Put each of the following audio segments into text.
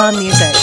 آمیزگ۔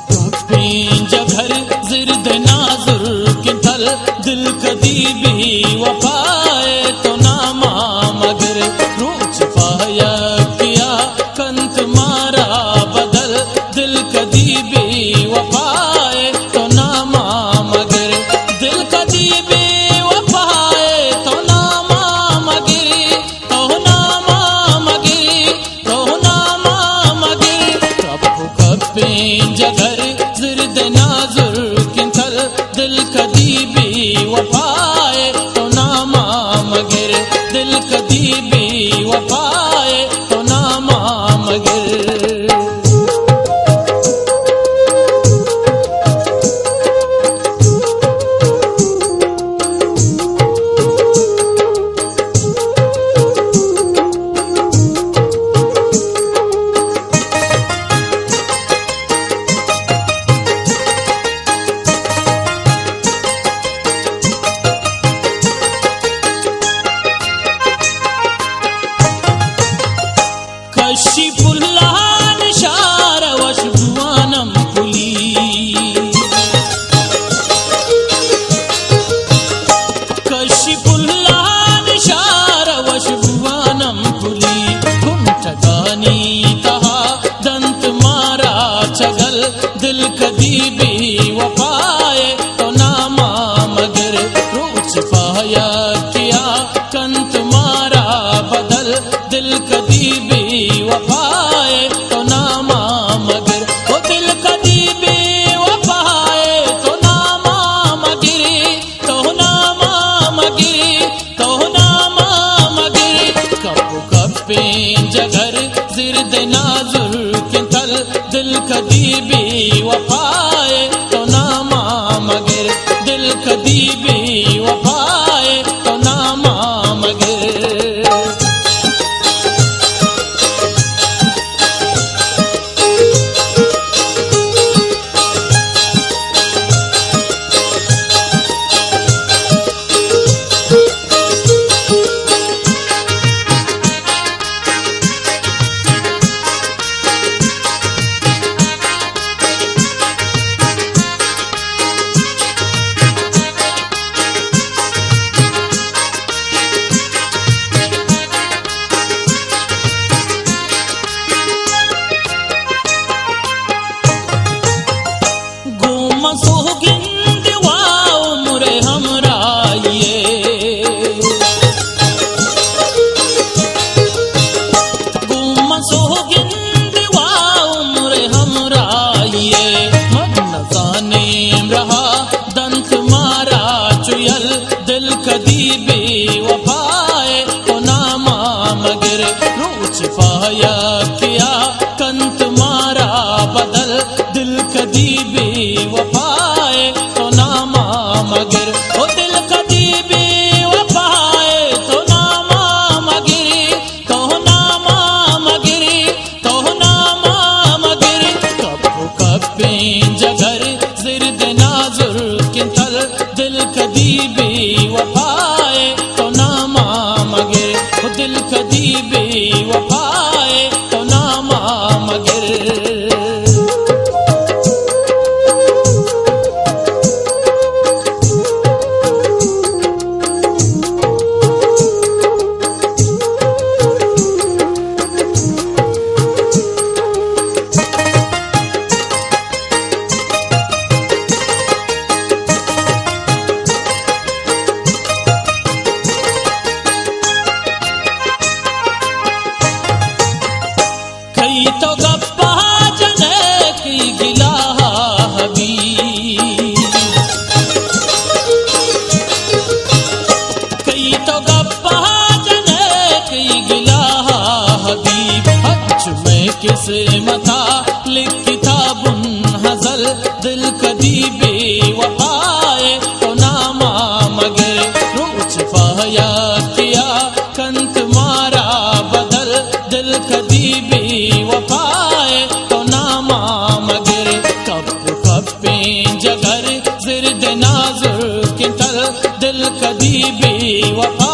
کپیں جگر زرد نازرکیں تل، دل کدی بے وفائے تو ناما مگر، روچ پہ یکیا کنت مارا بدل، دل کدی بے وفائے تو ناما مگر، دل کدی بے وفائے تو ناما مگر، تو ناما مگر، تو ناما مگر۔ کپ کپیں جگر زرد نازرکیں تل، دل کدی بے وفائے تو ناما مگر، دل کدی بے وفائے تو ناما مگر۔ کشی پلان شار وش بوانم پلی، کشی پلان شار وش بوانم پلی، گھنٹگانی تہا دنت مارا چگل، دل کدی بے وفائے تو ناما مگر، روچ پہ یکیا کنت مارا بدل، دل کدی بے وفائے تو ناما مگر، او دل کدی بے وفائے تو ناما مگر، تو ناما مگر، تو ناما مگر۔ کپ کپیں جگر زرد نازرکیں تل، دل کدی بے وفائے تو ناما مگر، دل کدی بے وفائے تو ناما مگر۔ گوں من سوگند وا عمر ہمراہی ءِ، گوں من سوگند وا عمر ہمراہی ءِ، من نزانیں رہا دنت مارا چو یل، دل کدی بے وفائے تو ناما مگر، روچ پہ یکیا کنت مارا بدل، دل کدی بے وفائے تو ناما مگر، او دل کدی بے وفائے تو ناما مگر، تو ناما مگر، تو ناما مگر۔ کپ کپیں جگر زرد نازرکیں تل، دل کدی بے وفائے تو ناما مگر، او دل کدی بے وفائے پہا جنئے کئی گلاہا حبیب، ہنچو مئے قسمتا لکھتا بن ہزل، دل کدی بے وفائے تو ناما مگر، روچ پہ یکیا کنت مارا بدل، دل کدی بے وفائے تو ناما مگر، کپ کپیں جگر زرد نازرکیں تل، دل کدی بے وفا